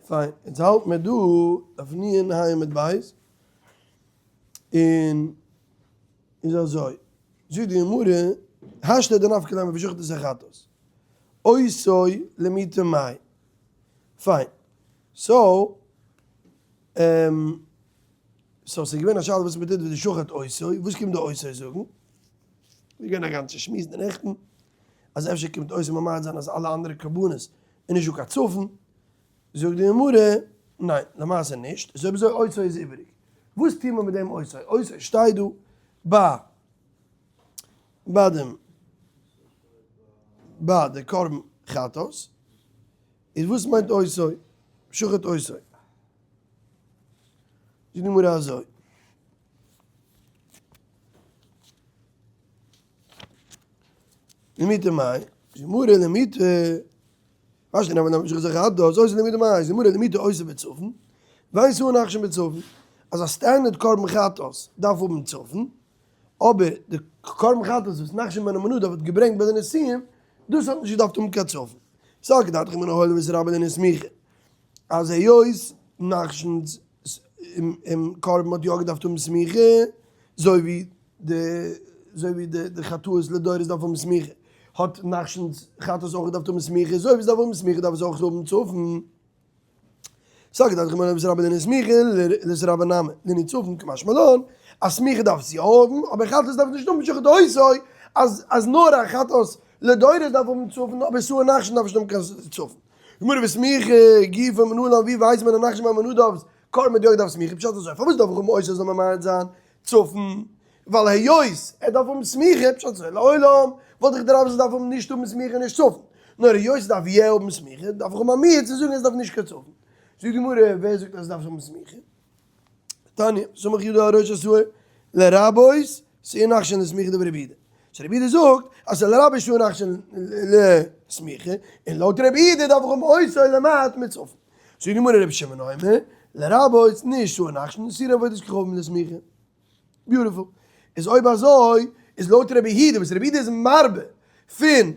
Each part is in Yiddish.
פיין, יעצט האלט מיר דא דף נ ה עמוד ב', און איז אזוי, זאגט די גמרא, השתא דנפקא ליה מפשחת את החטאת, אותו למעוטי מאי, פיין, so, so ס'איז געווען א שאלה וואס מ'טוט ווען די שחט אותו, וואס קומט די אותו זאגן? ס'איז געווען א גאנצע שמועס די נעכטן, אז אפשר קומט אותו ממעט זיין אז אלע אנדערע קרבנות איז נישט דא קיין צפון, זאגט די גמרא, ניין, למעשה נישט, איז אויב אזוי אותו איז איבעריג, וואס טוט מען מיט דעם אותו? אותו שטייט דא ביי ביי דעם ביי די קרבן חטאת, איז וואס מיינט אותו? שחט אותו. זאגט די גמרא אזוי. למעוטי מאי, גמרא למעוטי, וואס שטייט נאר זיך זיך דא, אזוי איז למעוטי מאי, גמרא למעוטי אותו בצפון, ואין שעיר נחשון בצפון, אז א standard קרבן חטאת דארף האבן צפון, אבער די קרבן חטאת וואס נחשון בן עמינדב האט געברענגט ביי די נשיאים, דאס האט נישט געדארפט האבן קיין צפון. סלקא דעתך אמינא הואיל ואיתרבו לענין סמיכה, אז היות נחשון'ס קרבן האט יא געדארפט האבן סמיכה, אזוי ווי די אזוי ווי די די חטאות לדורות דארף האבן סמיכה, האט נחשון'ס חטאת אויך געדארפט האבן סמיכה, אזוי ווי עס דארף האבן סמיכה דארף עס אויך האבן צפון. סלקא דעתך אמינא ואיתרבו לענין סמיכה ליתרבי נמי לענין צפון קמשמע לן, אז סמיכה דארף עס יא האבן, אבער חטאת דארף עס נישט האבן שחט אותו, אז אז נאר א חטאת לדורות דארף האבן צפון אבער שעיר נחשון דארף נישט האבן קיין צפון. גמרא וסמיכה גופא מנלן ווי ווייסט מען אז נחשון בן עמינדב'ס קרבן האט יא געדארפט סמיכה פשט אזוי פארוואס דארף איך האבן אותו זאל ממעט זיין צפון ווייל היות ער דארף האבן סמיכה פשט אזוי לעולם וואלט איך דער רב זאל דארף האבן נישט האבן סמיכה און נישט צפון נאר היות עס דארף יע האבן סמיכה דארף איך האבן א מיעוט צו זאגן עס דארף נישט קיין צפון זאגט די גמרא ווער זאגט אז עס דארף האבן סמיכה תניא, סמך ידו על ראש השעיר, לרבות שעיר נחשון לסמיכה דברי רבי יהודה. so רבי יהודה זאגט אז ס'איז לרבות שעיר נחשון לסמיכה, און לויט רבי יהודה דארף איך האבן אותו למעט מצפון. זאגט די גמרא רבי שמעון אומר, לרבות נישט שעיר נחשון, שעיר עבודת כוכבים לסמיכה. beautiful. איז אויב אזוי, איז לויט רבי יהודה, וואס רבי יהודה איז מרבה פון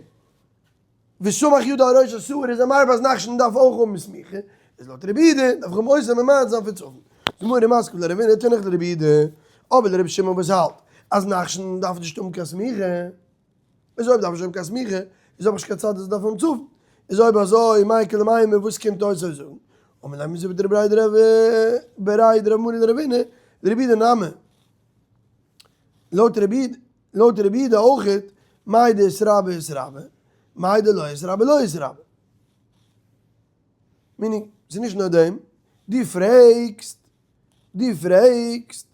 וסמך ידו על ראש השעיר איז ער מרבה אז נחשון דארף אויך האבן סמיכה, איז לויט רבי יהודה דארף איך האבן אותו ממעט זיין פון צפון. גמרא מתקיף לה רבינא תינח לרבי יהודה, אבער לרבי שמעון וואס האלט אז נחשון דארף נישט האבן קיין סמיכה, איז אויב דארף נישט האבן קיין סמיכה איז האב איך נישט קיין צד אז עס דארף האבן צפון, איז אויב אזוי מאי איכא למימר וואס קומט אותו זאגן? אמר ליה מזוודא דרבי דרב בריה דרב מרי לרבינא לרבי יהודה נמי לויט רבי לויט רבי יהודה אויכעט, מאי דאיתרבי איתרבי, מאי דלא איתרבי לא איתרבי. meaning, ס'איז נישט נאר דעם, דו פרעגסט, דו פרעגסט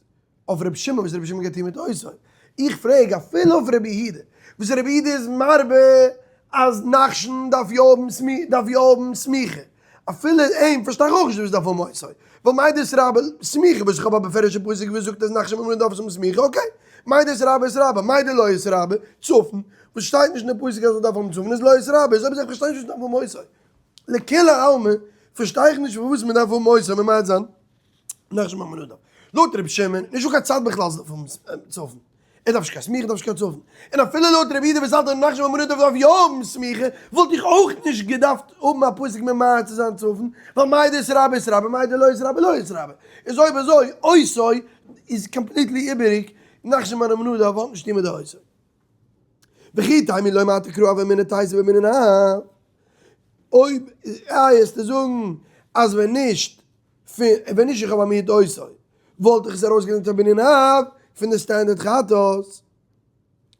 אויף רבי שמעון וואס רבי שמעון גייט טון מיט אותו, איך פרעג אפילו אויף רבי יהודה, וואס רבי יהודה איז מרבה אז נחשון דארף יא האבן דארף יא האבן סמיכה, אפילו אים פארשטיי איך אויך נישט וואס דארף האבן אותו, ווייל מאי דאיתרבי סמיכה וואס איך האב א בפירוש'ע פסוק וואס זאגט אז נחשון בן עמינדב דארף האבן סמיכה okay, מאי דאיתרבי איתרבי, מאי דלא איתרבי, צפון, וואס שטייט נישט אין די פסוק אז ער דארף האבן צפון איז לא איתרבי, איז אויב אזוי איך פארשטיי נישט וואס דארף האבן אותו. לכולי עלמא פארשטיי איך נישט פארוואס מען דארף האבן אותו ממעט זיין נחשון בן עמינדב. לויט רבי שמעון נישט דא קיין צד בכלל אז דארף האבן צפון. ער דארף נישט קיין סמיכה דארף נישט קיין צפון. און אפילו לויט רבי יהודה וואס האלט אז נחשון בן עמינדב דארף יא האבן סמיכה, וואלט איך אויך נישט געדארפט האבן א פסוק ממעט צו זיין צפון, ווייל מאי דאיתרבי איתרבי מאי דלא איתרבי לא איתרבי. איז אויב אזוי אותו איז completely איבעריג, נחשון בן עמינדב האט נישט צוטון מיט די אותו. וכי תימא לא מעתה קרא הוה אמינא תיתי בבנין אב. אויב איי עסטו זאגן אז ווען נישט פון ווען נישט איך האב א מיעוט אותו וואלט איך עס ארויסגעלערנט א בנין אב פון די standard חטאת.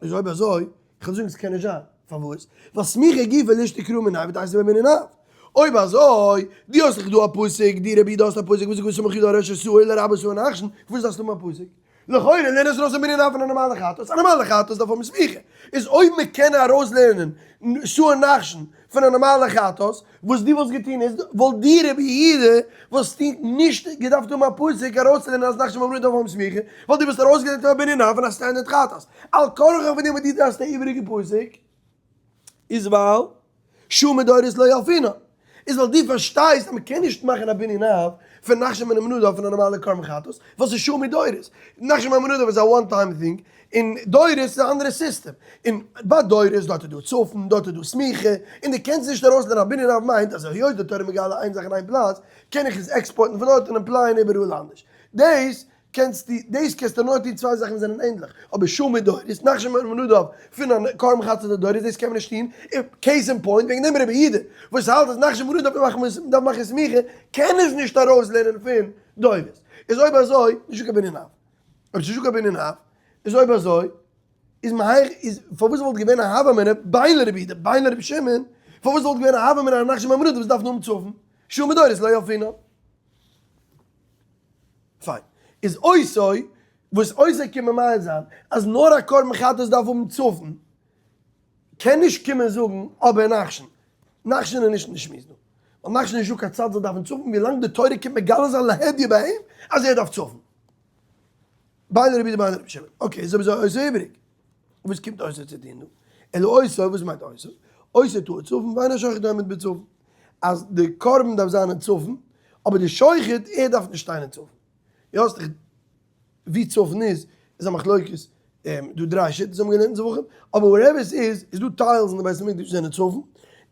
איז אויב אזוי איך וועל זאגן ס'קען נישט זיין. פארוואס? ווייל סמיכה גופא לישתעי קרא מיניה ותיתי בבנין אב. אויב אזוי דו האסט דאך דא א פסוק, דו רבי דו האסט א פסוק וואס זאגט וסמך ידו על ראש השעיר לרבות שעיר נחשון, פארוואס דארפסטו האבן א פסוק? לכאורה לערן עס ארויס א בנין אב פון א נארמאלע חטאת, א נארמאלע חטאת דארף האבן סמיכה, איז אויב מען קען ארויסלערנען שעיר נחשון פון א נארמאלע חטאת, וואס דו וואלסט געטון איז, וואלט דו רבי יהודה וואלסטו נישט געדארפט האבן א פסוק ארויסצולערנען אז נחשון בן עמינדב דארף האבן סמיכה, ווייל דו וואלסט ארויסגעלערנט א בנין אב פון א standard חטאת, על כרחך פון דעם וואס דו דארפסט א איבעריגע פסוק איז ווייל שעה מדורות לא ילפינן. איז ווייל דו פארשטייסט אז מ'קען נישט מאכן א בנין אב פון נחשון בן עמינדב פון א נארמאלע קרבן חטאת, ווייל ס'איז שעה מדורות. נחשון בן עמינדב איז א one time thing, און דורות איז א אנדערע סיסטעם. און ביי דורות דארט איז דא צפון, דארט איז דא סמיכה, און דו קענסט נישט ארויסלערנען א בנין אב מיינט אז היות די תורה מגלה איין זאך אין איין פלאץ, קען איך עס export ן פון דארט און apply ען איבעראל אנדערש. דאס קענסטו, דאס קענסטו נאר טון צוויי זאכן וואס זענען ענדליך, אבער שעה מדורות, נחשון בן עמינדב פון א קרבן חטאת לדורות, דאס קען מען נישט טון, case in point, וועגן דעם רבי יהודה וואס האלט אז נחשון בן עמינדב דארף מאכן סמיכה, קען עס נישט ארויסלערנען פון דורות. איז אויב אזוי, נישטא קיין בנין אב. אויב ס'נישטא קיין בנין אב, איז אויב אזוי, איז מהיכ איז פארוואס וואלט געווען א הוה אמינא בין לרבי יהודה בין לרבי שמעון, פארוואס וואלט געווען א הוה אמינא אז נחשון בן עמינדב וואס דארף נאר האבן צפון, שעה מדורות לא ילפינן. פיין. איז אותו, וואס אותו קומט ממעט זיין אז נאר א קרבן חטאת דארף האבן צפון, קען נישט קומען זאגן אבער נחשון. נחשון איז נישט אין די שמועס דא. ווייל נחשון איז נישטא קיין צד זאל דארפן צפון ווילאנג די תורה קומט מגלה זיין להדיא ביי אים אז ער דארף צפון. בין לרבי יהודה בין לרבי שמעון. okay, איז אויב אזוי אותו איבעריג. וואס קומט אותו צו טון דא? אלא אותו, וואס מיינט אותו? אותו טהור צפון ואין השוחט עומד בצפון. אז די קרבן דארף זיין אין צפון, אבער די שוחט ער דארף נישט שטיין אין צפון. יא, האסט דאך ווי צפון איז, איז א מחלוקת, דא דריי שיטות האבן געלערנט אין זבחים, אבער whatever עס איז, איז דא tiles אין די בית המקדש וואס זענען צפון,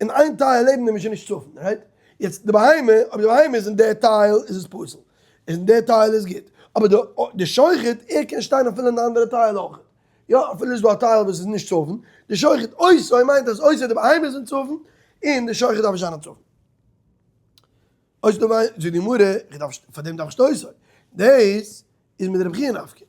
און איין טייל לעבן דעם איז שוין נישט צפון, right? יעצט די בהמה, אויב די בהמה איז אין די טייל איז עס פסול, איז אין די טייל איז גוט, אבער די שוחט ער קען שטיין אפילו אין די אנדערע טייל אויך, יא אפילו איז דא א טייל וואס איז נישט צפון, די שוחט אותו מיינט אז אויסער די בהמה איז אין צפון, און די שוחט דארף נישט זיין אין צפון. אויס דא וויי זאגט די גמרא, איך דארף פאר דעם דארף איך נישט אותו, דאס איז מיט רבי חייא נפקא,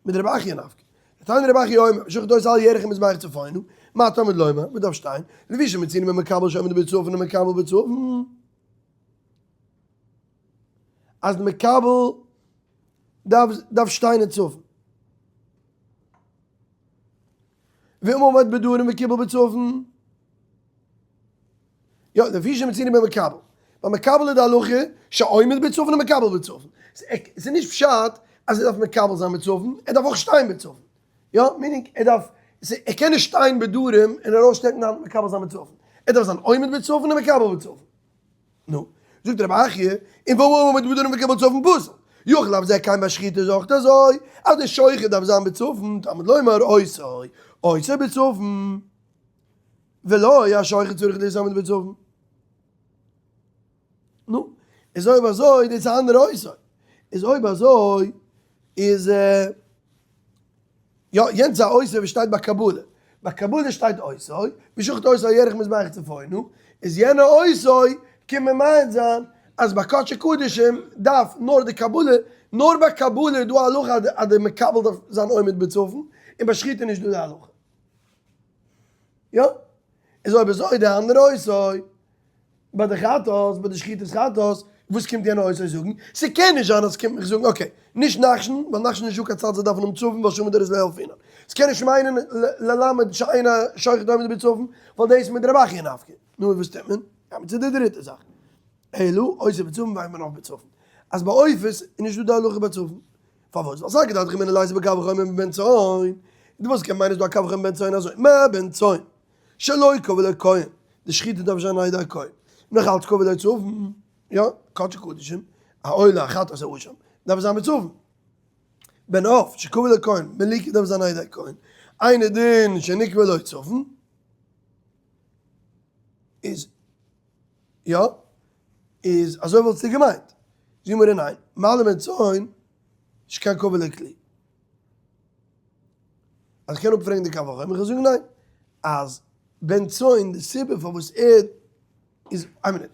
מיט רבי אחיה נפקא, דתניא רבי אחיה אומר, שוחט אותו על ירך המזבח צפונה, מה תלמוד לומר, וואס דארף שטיין, לפי שמצינו במקבל שעומד בצפון ומקבל בצפון, אז די מקבל דארף דארף שטיין אין צפון. ואם עמד בדרום וקיבל בצפון. יא, לפי שמצינו במקבל. ביי מקבל איז די הלכה שעומד בצפון ומקבל בצפון. ס'איז נישט פשט אז ער דארף מקבל זיין בצפון, ער דארף אויך שטיין בצפון. יא, meaning ער דארף, ער קען נישט שטיין בדרום און ארויסשטעקן די האנט מקבל זיין בצפון. ער דארף זיין עומד בצפון און מקבל בצפון. נו, זאגט רבי אחיה, און ואם עמד בדרום וקיבל בצפון פסול. יכול אף זה כן ביי שחיטה איז אויך אזוי, אז די שוחט דארף זיין בצפון, תלמוד לומר אותו, אותו בצפון. ולא השוחט צריך להיות עומד בצפון. נו, איז אויב אזוי, דאס איז א אנדערע אותו. איז אויב אזוי, איז יא, יענץ איז א אותו וואס שטייט ביי קבלה. ביי קבלה שטייט אותו, ושחט אותו על ירך מזבח צפונה, איז יענע אותו קומט ממעט זיין אז ביי קדשי קדשים דארף נאר די קבלה, נאר ביי קבלה איז דא א הלכה אז די מקבל דארף זיין עומד בצפון, און ביי שחיטה איז נישט דא די הלכה. יא, איז אויב אזוי די אנדערע אותו, ביי די חטאת, ביי די שחיטת חטאת, וואס קומט יענע אותו זאגן? ס'קען נישט זיין אז ס'קומט מיך זאגן, okay, נישט נחשון, ווייל נחשון איז נישטא קיין צד זיי דארפן האבן צפון ווייל שעה מדורות לא ילפינן. ס'קען נישט מיינען ללמד שאין השוחט עומד בצפון, ווייל דאס איז מיט רבי אחיה נפקא. נו וואס טוט מען? גייט מען צו די דריטע זאך. אלא אותו בצפון ואין בן עוף בצפון. אז ביי עופות איז נישטא די הלכה בצפון. פארוואס? ווייל סלקא דעתך אמינא לייתי בקל וחומר מבן צאן. דו וואלסט געקענט מיינען איז דא א קל וחומר מבן צאן אזוי, מה בן צאן שלא קבע לו כהן, די שחיטה דארף זיין על ידי כהן, נאך אלץ קבע לו צפון, יא, קדשי קדשים, א עולה א חטאת א אשם, דארף זיין בצפון. בן עוף שקבע לו כהן, מליקה דארף זיין על ידי כהן, אינו דין שנקבע לו צפון, איז יא, איז אזוי וואלטסטו געמיינט. זאג מיר ניין, מעלה בן צאן, נישט קיין קבע לכלי. אז איך קען אפפרעגן די קל וחומר, איך וועל זאגן ניין. אז בן צאן, די סיבה פארוואס ער איז, איין מינוט,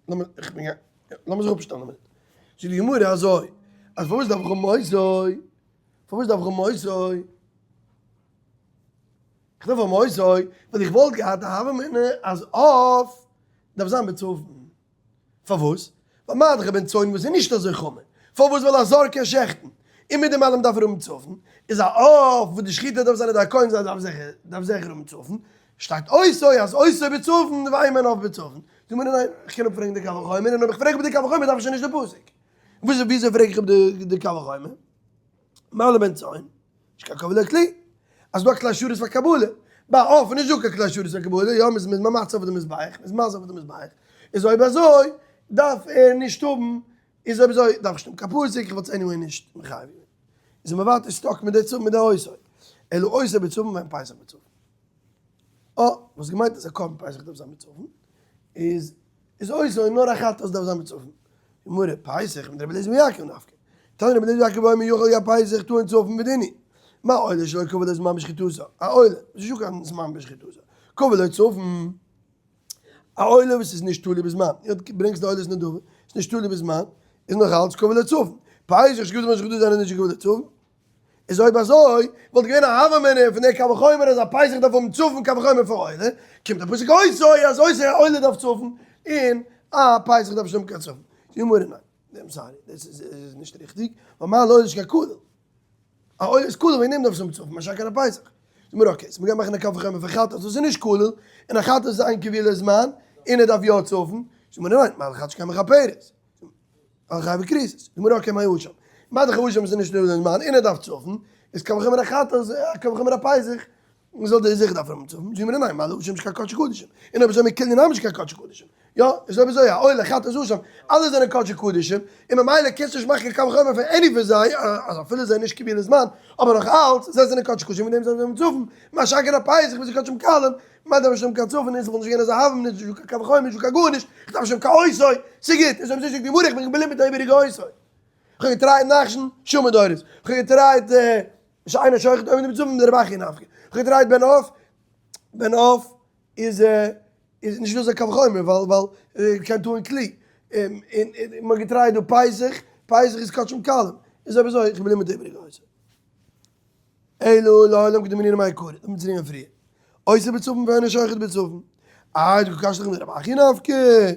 לאמיר, איך בין, לאמיר זיך אפשטעלן א מינוט. זאגט די גמרא אזוי, אז פארוואס דארף איך האבן אותו? פארוואס דארף איך האבן אותו? איך דארף האבן אותו, ווייל איך וואלט געהאט א הוה אמינא אז עוף דארף זיין בצפון. פארוואס? ווייל מה דאך בן צאן וואס איז נישט אזוי חמור. פארוואס? ווייל א זר קען שעכטן, און מיט דעם אלעם דארף ער האבן צפון. איז א עוף וואס די שחיטה דארף זיין די כהן זיי דארף זיכער דארף זיכער האבן צפון. שטייט אותו אז אותו בצפון ואין בן עוף בצפון. זאג מיר ניין, איך קען אפפרעגן די קל וחומר, און אויב איך פרעג אפ די קל וחומר דארף איך שוין נישט די פסוק. וויאזוי פרעג איך אפ די קל וחומר? מה לבן צאן? נישט קיין קבלה כלי. אז דא א כלי שרת פאר קבלה. ביי עוף איז נישט דא קיין כלי שרת פאר קבלה, יא מ'איז מ'איז ממצה אויף די מזבח, מ'איז מזה אויף די מזבח. איז אויב אזוי דארף ער נישט האבן, איז אויב אזוי דארף איך נישט האבן קיין פסוק, איך וואלט עס anyway נישט מחייב געווען. איז מען ווייטער stuck מיט די צו מיט די אותו. אלא אותו בצפון ואין פסח בצפון. אה, וואס געמיינט אז א קרבן פסח דארף זיין בצפון, איז איז אותו נאר א חטאת דארף זיין בצפון. גמרא, פסח מדרבי אליעזר בן יעקב נפקא. תנא רבי אליעזר בן יעקב אומר יכול יהיה פסח טעון צפון ודיני. מה עולה שלא קבע לו זמן בשחיטתו? א עולה, עס איז נישטא קיין זמן בשחיטתו. קבע לו צפון. א עולה וואס איז נישט תלוי בזמן, איר ברענגסט די עולת נדבה, איז נישט תלוי בזמן, איז נאך אלץ קבע לו צפון. פסח שקבע זמן בשחיטתו זענען נישט קבע לו צפון. איז אויב אזוי וואלט געווען א הוה אמינא פון די קל וחומר אז א פסח דארף האבן צפון קל וחומר פאר עולה, קומט א פסוק אותו אז אותו א עולה דארף צפון און א פסח דארף נישט האבן קיין צפון. די גמרא ניין, דעם sorry, דאס איז נישט ריכטיג, ווייל מה לעולה שכן כליל, א עולה איז כליל וועגן דעם דארף עס האבן צפון, משא כ א פסח. די גמרא okay, so מ'גייט מאכן א קל וחומר פון חטאת וואס איז נישט כליל, און א חטאת איז אין קביעות לזמן און ער דארף יא צפון, די גמרא ניין, מה לחטאת שכן מכפרת. על חייבי כריתות, די גמרא okay מאי אשם, מה דאך אשם איז נישט נאר זמן און ער דארף צפון, איז קל וחומר א חטאת, קל וחומר א פסח, זאל דער זיכער דארפן האבן צפון, זאגט די גמרא ניין, מה לאשם שכן קדשי קדשים, און אויב אזוי מכולהו נמי שכן קדשי קדשים, יא, איז אויב אזוי א עולה חטאת אשם, אלע זענען קדשי קדשים, און ממילא קענסטו נישט מאכן קיין קל וחומר פון any פון זיי, אז אפילו זיי זענען נישט קביעות לזמן, אבער נאך אלץ, זיי זענען קדשי קדשים פון דעם זאלן זיי האבן צפון, מה שאין כן א פסח וואס איז קדשים קלים, מען דארף נישט האבן קיין צפון, און ס'וואלט נישט געווען אזא הוה אמינא, נישט דא קיין קל וחומר, נישט דא קיין גארנישט, איך דארף נישט האבן קיין אותו, ס'גוט, און אזוי זאגט די גמרא, איך בין געבליבן מיט א איבעריגע אותו. איך האב געטרייט נחשון, שומר דורות, איך האב געטרייט שאינו שוחט עומד בצפון מדרבי אחי נפקא, איך האב געטרייט בן עוף, בן עוף איז איז נישט דא אזא קל וחומר ווייל ווייל קען טוען כלי, און מען האט געטרייט דא פסח, פסח איז קדשים קלים, איז אויב אזוי איך בין געבליבן מיט די איבעריגע אותו. אלא לעולם כדמנינא מעיקרא, לאמיר צוריק גיין פריער. אותו בצפון ואינו שוחט בצפון. איי דו קאשט דיך מיט רבי אחי נפקא.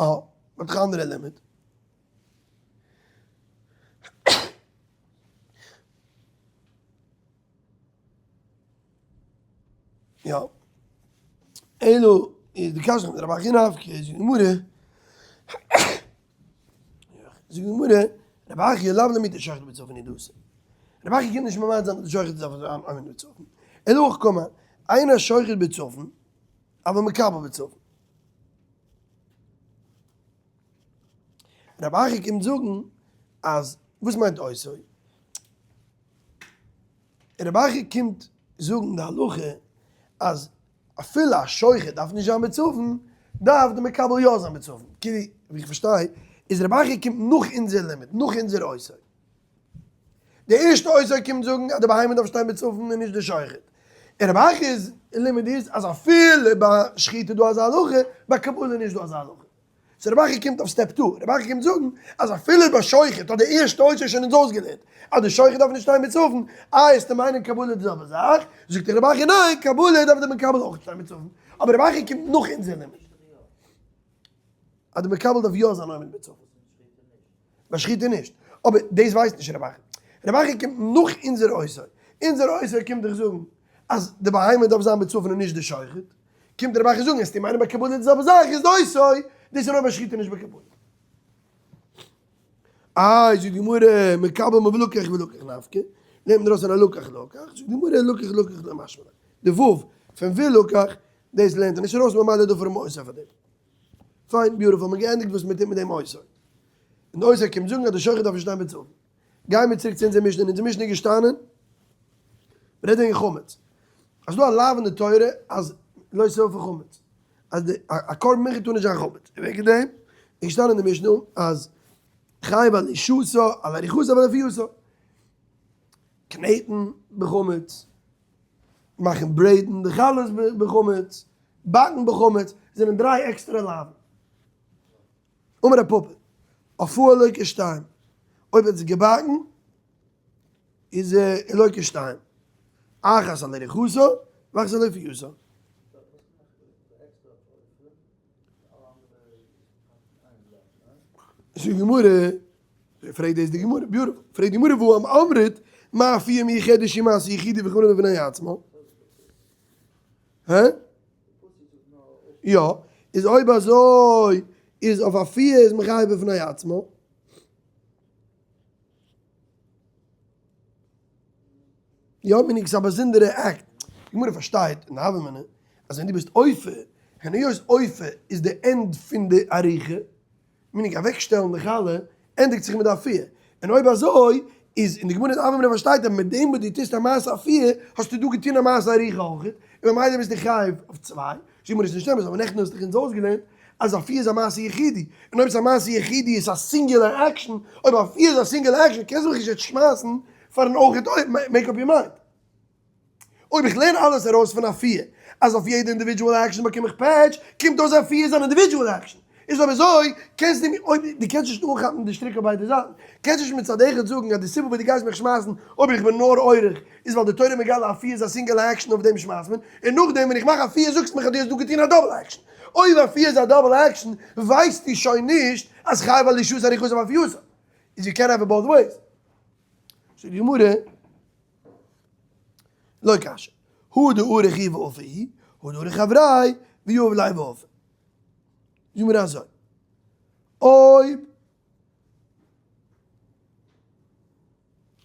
אה, מ'האט דאך אנדערע לימוד. יא. אלא איז די קשיא מיט רבי אחי נפקא איז די גמרא. זאגט די גמרא, רבי אחי לאו למעוטי שוחט בצפון הוא דאתא. רבי אחי קומט נישט ממעט זיין אז די שוחט דארף זיין עומד בצפון. אלא הכי קאמר, אינו שוחט בצפון, אבל מקבל בצפון. רבי אחי קומט זאגן אז וואס מיינט אותו? רבי אחי קומט זאגן די הלכה אז אפילו א שוחט דארף נישט זיין בצפון, דארף די מקבל יא זיין בצפון. כאילו, ווי איך פארשטיי, איז רבי אחי קומט נאך אונזער לימוד, נאך אונזער אותו. די ערשטע אותו קומט זאגן אז די בהמה דארף שטיין בצפון און נישט די שוחט. און רבי אחי'ס לימוד איז אז אפילו ביי שחיטה איז דא אזא הלכה, ביי קבלה איז נישט דא אזא הלכה. so רבי אחי קומט אויף step two, רבי אחי קומט זאגן אז אפילו ביי שוחט האט די ערשטע אותו שוין אונז אויסגעלערנט אז די שוחט דארף נישט שטיין בצפון, איי עסטו מיינען קבלה איז די זעלבע זאך, זאגט רבי אחי ניין, קבלה דארף די מקבל אויך שטיין בצפון, אבער רבי אחי קומט נאך אונזער לימוד אז די מקבל דארף יא זיין עומד בצפון, ביי שחיטה נישט, אבער דאס ווייסט נישט רבי אחי, רבי אחי קומט נאך אונזער אותו, אונזער אותו קומט דאך זאגן אז די בהמה דארף זיין בצפון און נישט די שוחט. קומט רבי אחי זאגן עסטו מיינען ביי קבלה די זעלבע זאך איז דאס אזוי, דאס איז נאר ביי שחיטה נישט ביי קבלה. איי זאגט די גמרא מקבל מולקח ולקח נפקא, נעמט מען ארויס אן א לקח לקח, זאגט די גמרא לקח לקח לא משמע ליה, די ו' פון ולקח דאס לערנט ער נישט ארויס ממילא דא פארן אותו פאר דעם. פיין beautiful מ'האט געענדיגט וואס מ'טוט מיט דעם אותו. און די אותו קומט זאגן אז די שוחט דארף נישט שטיין בצפון. גייען מיר צוריק צו אונזער משנה, אין אונזער משנה איז געשטאנען, מ'רעדט וועגן חמץ, אז ס'דא א לאו אין די תורה אז לא תאפה חמץ, אז די א קרבן מנחה טאר נישט זיין חמץ, און וועגן דעם איז געשטאנען אין די משנה אז חייב על לישתו, על עריכתו ועל אפיותו, קנעטן בחמץ, מאכן ברעטן די חלות בחמץ, באקן בחמץ, זענען דריי עקסטערע לאווין. אמר רב פפא, אפאה לוקה שתיים, אויב האט עס געבאקן איז ער לוקה שתיים, אחת על עריכתו ואחת על אפיותו. זאגט די גמרא, פרעגט דאס די גמרא, beautiful, פרעגט די גמרא והא אמרת מה אפייה מיוחדת שהיא מעשה יחידי וחמורה בפני עצמה? הא? יא, איז אויב אזוי איז אויף אפייה איז מחייב בפני עצמו. יא, meaning ס'איז א באזונדערע אקט. די גמרא פארשטייט אין די הוה אמינא אז ווען דו ביסט אופה. און היות אופה איז די end פון די עריכה, meaning אוועקשטעלן די חלה, ענדיגט זיך מיט די אפייה. און אויב אזוי, איז אין די גמרא אין אב אמרי פארשטייט אז מיט דעם וואס דו טוסט א מעשה אפייה, האסטו דא געטון א מעשה עריכה אויך, און ממילא ביסטו חייב אויף צוויי. זאגט די גמרא איז נישט אמת, אבער נעכטן האסטו דאך אונז אויסגעלערנט אז אפייה איז א מעשה יחידי, און אויב ס'איז א מעשה יחידי איז עס א singular action, אויב אפייה איז א singular action קענסטו מיך נישט יעצט שמייסן פארן אויך make up your mind. אויב איך לערן אלעס ארויס פון אפייה אז אויף יעדע individual action באקום איך פעטש, קומט אויס אפייה איז אן individual action. איז אויב אזוי קענסטו מיר, אויב דו קענסט נישט אנכאפן די שטריק אויף ביידע זייטן, קענסט נישט מצד אחד זאגן אז די סיבה וואס דו גייסט מיך שמייסן אויב איך בין נאר עורך איז ווייל די תורה מגלה אפייה איז א single action אויף דעם שמייסט מען, און נאכדעם ווען איך מאך אפייה זאגסטו מיך אז דו האסט דא געטון א double action. אויב אפייה איז א double action ווייסטו שוין נישט אז חייב על לישותא עריכתא ואפייתא. איז you can have it both ways. זאגט די גמרא. לא קשיא, הא דעריך איהו ואפי איהו, הא דעריך חבריה ויהיב ליה ואפי. זאג מיר אזוי, אויב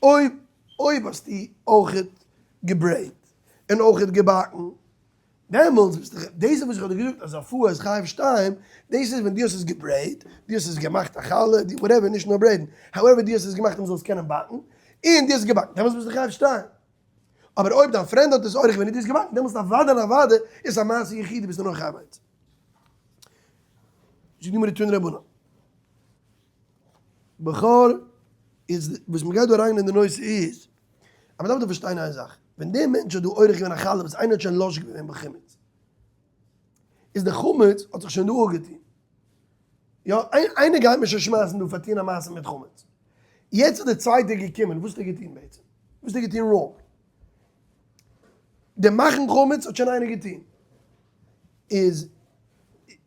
אויב אויב האסטו אויכעט געברייט און אויכעט געבאקן, דעמאלטס ביסטו חייב, דאס איז וואס איך האב דיר געזאגט אז אפוה איז חייב שתיים, דאס איז ווען דו האסט עס געברייט, דו האסט עס געמאכט א חלה, דו whatever, נישט נאר ברייטן, however דו האסט עס געמאכט אז מ'זאל עס קענען באקן, און דו האסט עס געבאקן, דעמאלטס ביסטו חייב שתיים. אבער אויב דיין friend האט עס עורך ווען דו האסט געבאקן, דעמאלטס אוודאי און אוודאי איז עס א מעשה יחידי ביסטו נאר חייב איינס. זאגט די גמרא תנו רבנן. בכור איז וואס מ'גייט דא אריין אין די נושא איז אז מ'דארף דא פארשטיין איין זאך, ווען דער מענטש האט דא עורך געווען א חלה וואס איינער האט שוין לש געווען בחמץ, איז די חמץ האט זיך שוין דא אפגעטון, יא, איינער גייט מיר שוין שמייסן דא פאר טון א מעשה מיט חמץ, יעצט איז דער צווייטער געקומען, וואס האט ער געטון בעצם? וואס האט ער געטון wrong? די מאכן חמץ האט שוין איינער געטון, איז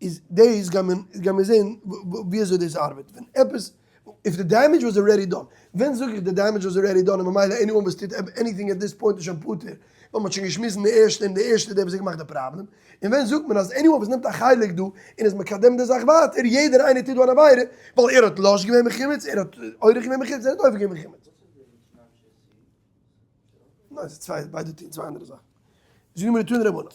איז דאס גייט מען גייט מען זעהן ווי אזוי דאס ארבעט, ווען עפעס if the damage was already done, ווען זאג איך די damage was already done און ממילא anyone וואס טוט anything at this point איז שוין פטור, ווייל מ'האט שוין געשמיסן די ערשטע און די ערשטע דער וואס האט געמאכט די פראבלעם, און ווען זאגט מען אז anyone וואס נעמט א חלק דא און איז מקדם די זאך ווייטער, יעדער איינער טוט דא אן עבירה, ווייל ער האט לש געווען בחימוץ, ער האט עורך געווען בחימוץ, ער האט עובר געווען בחימוץ. ניין, ס'איז צוויי, ביידע טוהן צוויי אנדערע זאכן. זאגט די גמרא תנו רבנן,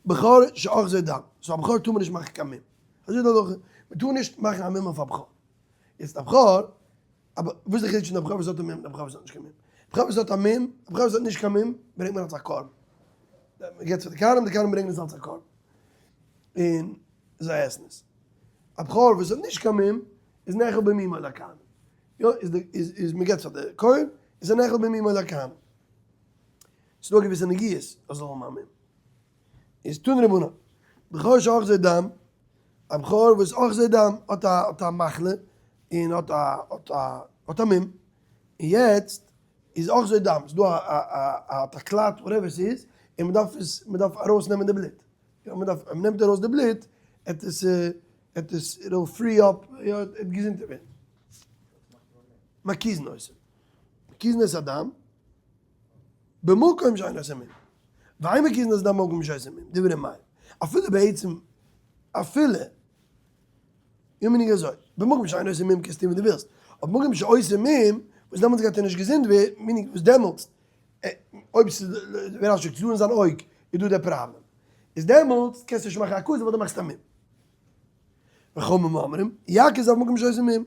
בכור שאחזו דם, so א בכור טאר מען נישט מאכן קיין מום. אזוי איז די הלכה, מען טאר נישט מאכן א מום אויף א בכור. יעצט א בכור, אבער וואס איז די חילוק צווישן א בכור וואס האט א מום און א בכור וואס האט נישט קיין מום? א בכור וואס האט א מום, א בכור וואס האט נישט קיין מום, ברענגט מען אלס א קרבן. מען געבט פאר די כהנים, די כהנים ברענגען עס אלס א קרבן. און זיי עסן עס. א בכור וואס האט נישט קיין מום, איז נאכל במומו לכהנים. יא, איז די, איז, איז מען געבט פאר די כהן, איז ער נאכל במומו לכהנים. ס'איז דא געוויסע נגיעות אז זאל האבן א מום. איז תנו רבנן, בכור שאחזו דם, א בכור וואס אחזו דם האט א, האט א מחלה, און האט א, האט א, האט א מום, און יעצט איז אחזו דם, ס'איז דא א, א, א, האט א clot, whatever ס'איז, און מ'דארף עס, מ'דארף ארויסנעמען די בלוט. יא, מ'דארף, אז מ'נעמט ארויס די בלוט, עט עס, עט עס, it will free up, יא, עט געזונטער ווערן. מקיזין אותו. מקיזין את הדם, במקום שאין עושה מום. ואין מקיזין את הדם במקום שעושה מום, דברי מאיר. אפילו בעצם, אפילו, איך מיין אזוי, במקום שאין עושה מום קענסטו טון וואס דו ווילסט, אבער במקום שעושה מום, וואס דעמאלטס גייט ער נישט געזונט ווערן, מיין איך וואס דעמאלטס, אויב ס'איז, ווער האט שוין צו אין זיין אויג, איז דא דער פראבלעם. איז דעמאלטס קענסטו נישט מאכן א הקזה ווייל דו מאכסט א מום. וחכמים אומרים, יקיז אף במקום שעושה מום.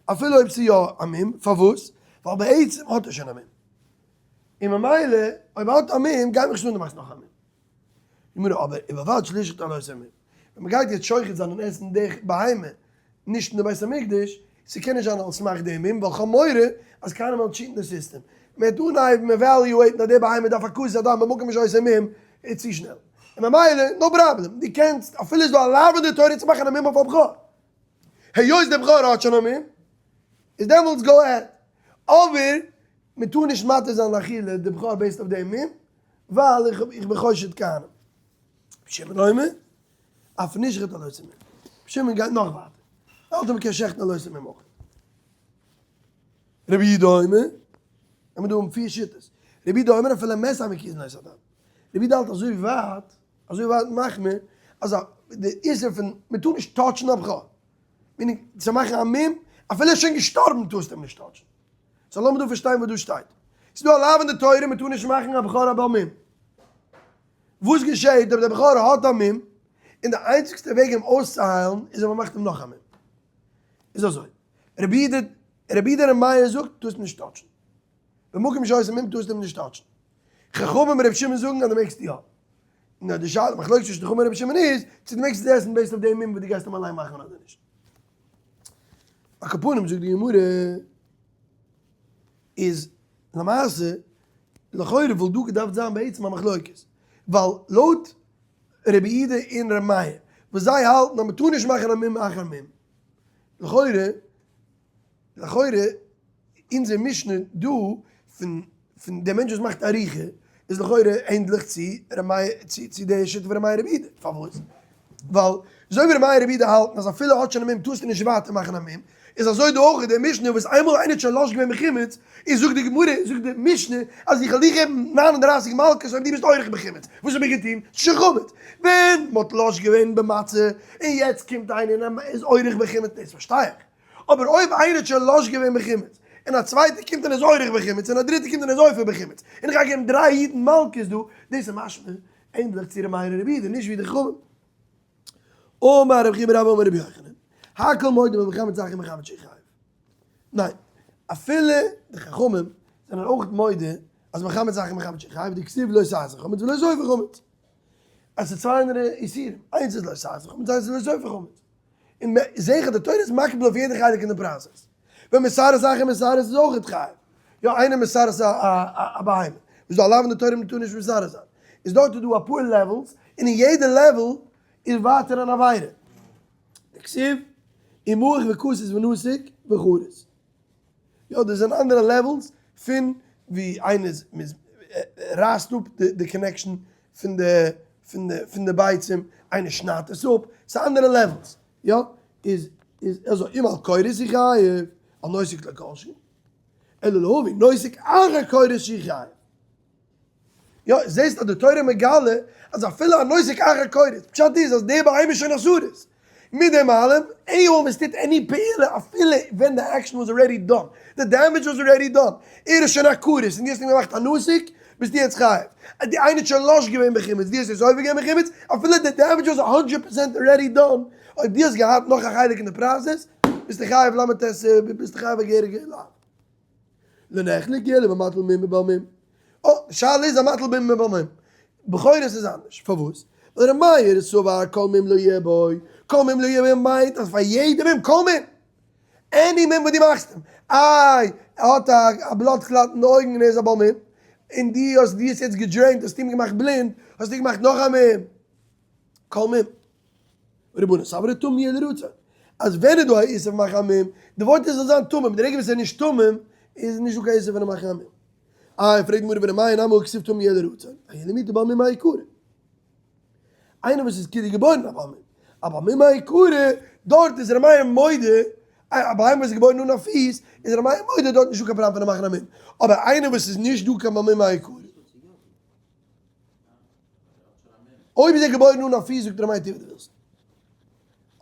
אפילו אויב ס'איז יא א מום, פארוואס? ווייל בעצם האט ער שוין א מום. און ממילא אויב ער האט א מום, גייט מיך נישט אן דו מאכסט נאך א מום. גמרא, אבער ובלבד שלא ישחוט על אותו מום. ווען מ'גייט יעצט שוחט זיין און עסן די בהמה נישט אין די בית המקדש, ס'קען נישט זיין על סמך די מום, ווייל כ'האב מורא אז כהנים וועלן cheat ן די סיסטעם. מ'וועט אנהייבן evaluate ן אז די בהמה דארף הקזת הדם במקום שעושה מום, איז צו שנעל. און ממילא, no problem, דו קענסט, אפילו איז דא א לאו אין די תורה צו מאכן א מום אויף א בכור. היות דער בכור האט שוין א מום, איז דעמאלטס go ahead. אבער מען טאר נישט מתיר זיין לאכילה די בכור based אויף דעם מום, ווייל איך איך בין חושד כהנים. רבי שמעון אומר, אף נשחט על אותו מום. רבי שמעון גייט נאך ווייטער. ער האלט אז מען קען שעכטן על אותו מום אויך. רבי יהודה אומר, האמיר דא האבן פיר שיטות. רבי יהודה אומר אפילו מת אין מקיזין את הדם. רבי יהודה האלט אזוי ווייט, אזוי ווייט מחמיר, אז די איסור פון מען טאר נישט touch ן א בכור, meaning צו מאכן א מום, אפילו ער איז שוין געשטארבן טארסטו אים נישט touch ן. so לאמיר דא פארשטיין וואס דא שטייט. ס'איז דא א לאו אין די תורה מען טאר נישט מאכן א בכור א בעל מום. וואס געשעהט אויב דער בכור האט א מום, און די איינציגסטע וועג אים אויסצוהיילן איז אויב מ'מאכט אים נאך א מום. איז אזוי, רבי יהודה, רבי יהודה ר' מאיר זאגט טארסט נישט טאטשן. במקום שעושה מום טארסטו אים נישט טאטשן. חכמים רבי שמעון זאגן אז דו מעגסט יא. נאר די שאלה, מחלוקת צווישן חכמים רבי שמעון איז, צו דו מעגסט עס עסן based אויף די מום וואס דו גייסט אים אליין מאכן אדער נישט. על כל פנים זאגט די גמרא, איז למעשה לכאורה וואלט דא געדארפט זיין בעצם א מחלוקת, ווייל לויט רבי יהודה און רבי מאיר וואס זיי האלטן אז מ'טאר נישט מאכן א מום אחר מום, לכאורה לכאורה אונזער משנה דא פון פון דער מענטש וואס מאכט עריכה איז לכאורה ענדליך צו ר' מאיר צו צו די שיטה פון ר' מאיר רבי יהודה, פארוואס? ווייל אזוי ווי ר' מאיר רבי יהודה האלטן אז אפילו האט שוין א מום טארסטו נישט ווייטער מאכן א מום, איז אזוי דא אויך די משנה וואס איינמאל איינער האט שוין לש געווען בחימוץ, איז זאגט די גמרא, זאגט די משנה אז איך וועל דיך געבן 39 מלקות אויב דו ביסט עורך בחימוץ, וואס האב איך געטון? ס'איז שוין חמץ! ווען מ'האט לש געווען במצה און יעצט קומט איינער און איז עורך בחימוץ, דאס פארשטיי איך, אבער אויב איינער האט שוין לש געווען בחימוץ, און א צווייטער קומט און איז עורך בחימוץ, און א דריטער קומט און איז אופה בחימוץ, און איך גיי געבן דריי אידן מלקות דא, דאס איז משמע ענדליך צו ר' מאיר און רבי יהודה, נישט ווי די חכמים. אמר רבי חייא בר אבא אמר רבי יוחנן, הכל מודים במחמד אחר מחמד שהוא חייב. ניין, אפילו די חכמים זענען אויך מודה אז מחמד אחר מחמד שהוא חייב, דכתיב לא תעשה חמץ ולא תאפה חמץ. אז ס'איז צוויי אנדערע איסורים, איינס איז לא תעשה חמץ, איינס איז לא תאפה חמץ. און זעה איך אז די תורה איז מקביל אויף יעדע חלק אין די process. ווען מסרס אחר מסרס איז אויך חייב. יא איינער מסרס א בהמה, איז דא א לאו אין די תורה מען טאר נישט מסרס זיין. איז דארט איז דא אפאר levels, און אין יעדע level איז ווייטער אן עבירה. דכתיב, ומעוך וכתות ונתוק וכרות. יא דאס זענען אנדערע levels פון ווי איינער איז רייסט אפ די connection פון די פון די פון די ביצים, איינער שניידט עס אפ, ס'איז אנדערע levels, יא, איז איז אזוי, אם על כורת הוא חייב, על נותק לא כל שכן, אלא להביא נותק אחר כורת שהוא חייב. יא, זעסט אז די תורה מגלה אז אפילו א נותק אחר כורת, פשט איז אז די בהמה איז שוין א סריס. מיט דעם אלעם, איינמאל מען טוט any פעולה אפילו ווען די action was already done, די damage was already done, ער איז שוין א כרות און דו האסט אים געמאכט א נתוק, ביסטו יעצט חייב. אז די איינער האט שוין לש געווען בחימוץ, דו האסט עס עובר געווען בחימוץ, אפילו די damage was hundred percent already done, אויב דו האסט געהאט נאך א חלק אין די process, ביסטו חייב ל"ט, ביסטו חייב א געהעריגע לאו. לא נחלקו אלא במטיל מום בבעל מום. אה, די שאלה איז א מטיל מום בבעל מום. בכורות איז אנדערש. פארוואס? ווייל ר' מאיר איז סבר כל מום לא יהיה בו. כל מום לא יהיה בו מיינט אז פאר יעדע מום, כל מום! any מום וואס דו מאכסט אים. איי, ער האט א blood clot אין די אויגן און ער איז א בעל מום. און דו האסט דו האסט יעצט געדרעינט, האסט אים געמאכט בלינד, האסטו געמאכט נאך א מום. כל מום. רבנן סברי טמא יהיה לרצון, אז ווען איז דא א איסור פון מאכן א מום, די ווארט איז זאל זיין תמים, די רגע וואס ער איז נישט תמים, איז נישט דא קיין איסור פון מאכן א מום. איי, פרעגט די גמרא ור' מאיר נמי הא כתיב טמא יהיה לרצון, האי למעוטי בעל מום מעיקרא. איינער וואס איז כאילו געבוירן א בעל מום, א בעל מום מעיקרא, דארט איז ר' מאיר מודה, א בהמה וואס איז געבוירן אן א פיס, איז ר' מאיר מודה דארט נישט דא קיין פראבלעם פון מאכן א מום, אבער איינער וואס איז נישט דא קיין בעל מום מעיקרא. אויב איז ער געבוירן אן א פיס זאגט ר' מאיר טו וואס דו ווילסט,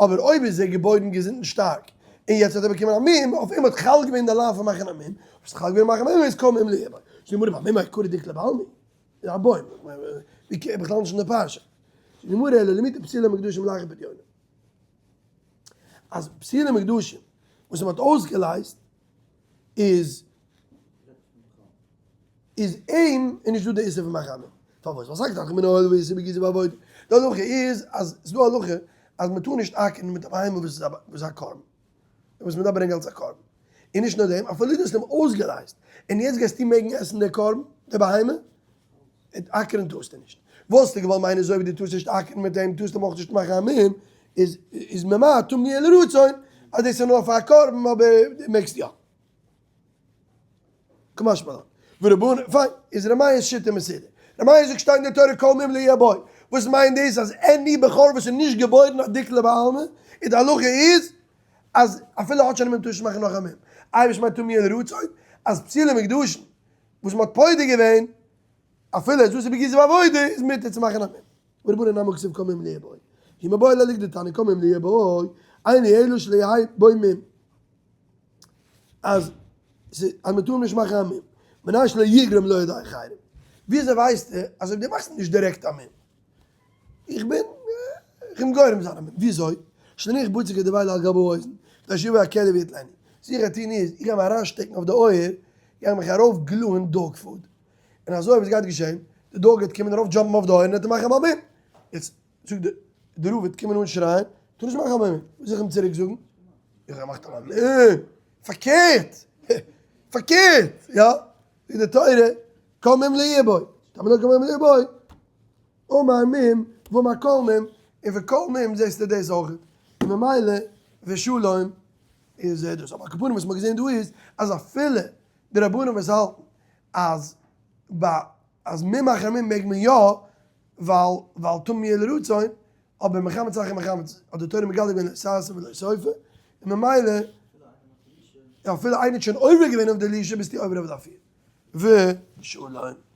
אבער אויב איז ער געבוירן געזונט און שטארק און יעצט האט ער באקומען א מום, אויף אים האט חל געווען די לאו פון מאכן א מום, אויב ס'איז חל געווען מאכן א מום איז כל מום לא יהיה בו. זאגט די גמרא בעל מום מעיקרא דאיקלע בעלמא, איז א בוים, ווי בכלל נישט אין די פרשה. זאגט די גמרא אלא למעוטי פסולי מוקדשים לאחר פדיונם, אז פסולי מוקדשים וואס מען האט אויסגעלייזט איז איז אים איז נישט דא די איסור פון מאכן א מום. פארוואס? ווייל ס'האקט זיך מן האוהל ואיסור בגיזה ועבודה. די הלכה איז אז ס'איז דא א הלכה אז מ'טאר נישט אקערן מיט א בהמה וואס איז א וואס איז א קרבן. וואס מ'דארף ברענגען אלס א קרבן. און נישט נאר דעם, אפילו דו האסט אים אויסגעלייזט און יעצט גייסטו מעגן עסן די קרבן, די בהמה, אקערן טארסטו נישט. וואלסטו געוואלט מיינען אזוי ווי דו טארסט נישט אקערן מיט אים טארסטו אים אויך נישט מאכן א מום, איז איז ממאי טמא יהיה לרצון אז דאס איז נאר פאר א קרבן אבער דו מעגסט יא. קא משמע לן. ורבנן, פיין, איז ר' מאיר'ס שיטה מסודר. ר' מאיר זאגט שטייט אין די תורה כל מום לא יהיה בו. וואס מיינט דאס אז any בכור וואס איז נישט געבוירן א דיקלא בעלמא, איז די הלכה איז אז אפילו האט שוין א מום טאר נישט מאכן נאך א מום. איי וואס מיינט טמא יהיה לרצון? אז פסולי מוקדשין וואס מ'האט פודה געווען אפילו איז אסור בגיזה ועבודה איז מותר צו מאכן א מום. ורבנן נמי כתיב כל מום לא יהיה בו. כי מיבעי ליה לכדתניא כל מום לא יהיה בו, אין לי אלא שלא יהא בו מום. אז אז מען טאר נישט מאכן א מום, מנין שלא יגרום לו על ידי אחרים. וויאזוי ווייסטו אז אויב דו מאכסט נישט דירעקט א מום? איך בין. איך אים גורם זיין א מום. וויאזוי? שלא יניח בצק ודבילה על גבי האוזן, כדי שיבוא הכלב ויטלנו. וואס איך גיי טון איז, איך גיי אים אריינשטעקן אויף די אויער, גיי איך מיך ארויף glue ען dog food. און אזוי וואס גייט געשען? די dog גייט קומען ארויף jump ן אויף די אויער און וועט אים מאכן א מום. יעצט זאגט די די רב וועט קומען אן שרייען, טאר נישט מאכן א מום. וואס זאל איך אים צוריק זאגן? איך האב געמאכט א מום. פארקערט! פארקערט! יא! זאגט די תורה, כל מום לא יהיה בו. טאמער נאר כל מום לא יהיה בו. אמר מום ואמר כל מום, און פון כל מום זעסטו דאס אויך, און ממילא ושלום איז דאס. אבער על כל פנים וואס מ'האט געזען דא איז אז אפילו די רבנים וואס האלטן אז ביי אז מום אחר מום מעג מען יא ווייל ווייל טמא יהיה לרצון, אבער מחמץ אחר מחמץ האט די תורה מגלה געווען לא תעשה ולא סופה, און ממילא אפילו איינער האט שוין עובר געווען אויף די לישה ביסטו עובר אויף די אפיר. ושלום.